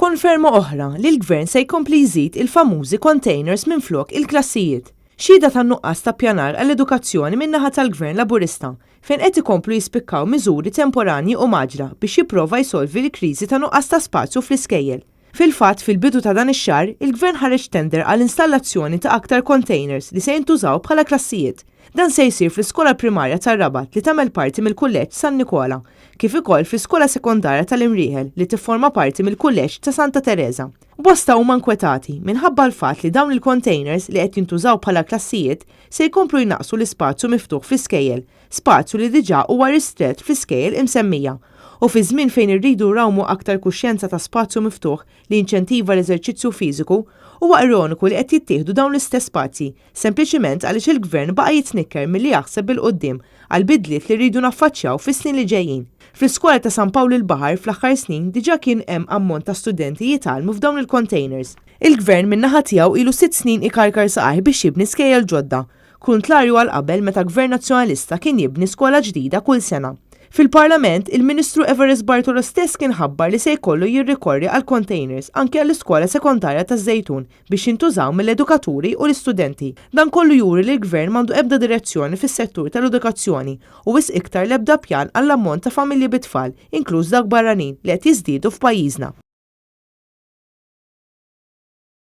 Konferma oħra li l-Gvern se jkompli jżid il-famużi containers minflok il-klassijiet. Xhieda tan-nuqqas ta' ppjanar għall-edukazzjoni min-naħa tal-Gvern Laburista, fejn qed ikomplu jispikkaw miżuri temporanji u mgħaġġla biex jipprova jsolvi l-kriżi ta' nuqqas ta' spazju fl-iskejjel. Fil-fatt, fil-bidu ta' dan ix-xahar, il-Gvern ħareġ tender għal installazzjoni ta' aktar containers li se jintużaw bħala klassijiet. Dan se jsir fl-iskola primarja tar-Rabat li tagħmel parti mill-Kulleġġ San Nikola, kif ukoll fl-iskola sekondarja tal-Imrieħel li tifforma parti mill-Kulleġġ ta' Santa Tereża. Bosta huma nkwetati minħabba l-fatt li dawn il-containers li qed jintużaw bħala klassijiet se jkomplu jnaqqsu l-ispazju miftuħ fl-iskejjel, spazju li diġà huwa ristrett fl-iskejjel imsemmija. U fi żmien fejn irridu nrawmu aktar kuxjenza ta' spazju miftuħ li jinċentiva l-eżerċizzju fiżiku, huwa ironiku li qed jittieħdu dawn l-istess spazji sempliċiment għaliex il-Gvern baqa' jitnikker milli jaħseb bil-quddiem għall-bidliet li rridu naffaċċjaw fis-snin li ġejjin. Fl-iskola ta' San Pawl il-Baħar fl-aħħar snin diġà kien hemm ammont ta' studenti jitgħallmu f'dawn il-containers. Il-Gvern min-naħa tiegħu ilu sitt snin ikarkar saqajh biex jibni skejjel ġodda, Kuntlarju għal qabel meta Gvern Nazzjonalista kien jibni skola ġdida kull sena. Fil-Parlament, il-Ministru Evarist Bartolo stess kien ħabbar li se jkollu jirrikorri għal containers anki għall-iskola sekondarja taż-Żejtun biex jintużaw mill-edukaturi u l-istudenti. Dan kollu juri li l-Gvern m'għandu ebda direzzjoni fis-settur tal-edukazzjoni u wisq iktar l-ebda pjan għall-ammont ta' familji bit-tfal, inkluż dawk barranin, li qed jiżdiedu f'pajjiżna.